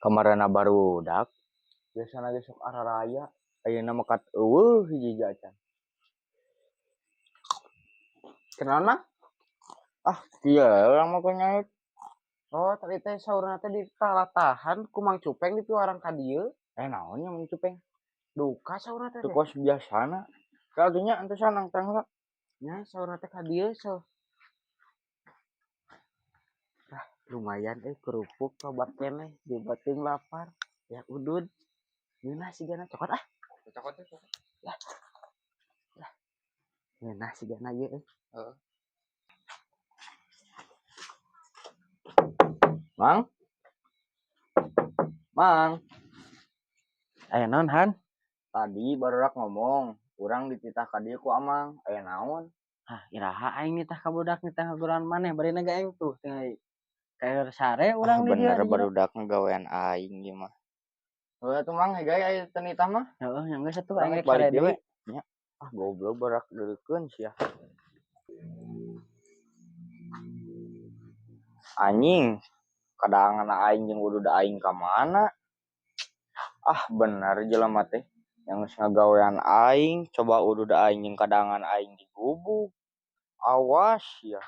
Kamarana barudak biasana ge sok araraya, ayeuna mah kat euweuh hiji acan. Kunaon, Mang? Ah, kieu urang mah nyaet. Oh, tadi teh saurna teh ditalatahan ku Mang Cupeng di piwarang ka dieu. Eh, naon nya Mang Cupeng? Duka saurna teh. Teu kos biasana. Kadinya antosan nangtang heula. Nya, saurna teh ka dieu so. Ah, lumayan euy, kerupuk loba keneh, dibatin lapar. Ya udud. Ngeunah sigana, cokot ah. Cokot teh, cokot. Lah. Lah. Ngeunah sigana ieu euy. Heeh. Mang? Mang. Aya naon, Han? Tadi barudak ngomong, urang dititah ka dieu ku Amang, aya naon? Hah, iraha aing nitah ka budak, nitah ngaguran maneh, bari ge aing tuh tinggal kayak sare Ah, urang di dieu bener di jero. Barudak ngagawean aing ieu mah. Heuh atuh, Mang, heug aya teu nitah mah. Heeh, nya geus atuh, Urang aing rek rek sare balik deui deui. We. Nya. Ah, goblok, barudak deukeun sia. Anjing, kadangan aing jeung udud aing ka mana? Ah, bener jelema teh. Yang geus ngagawean aing, coba udud aing jeung kadangan aing digubug. Awas sia.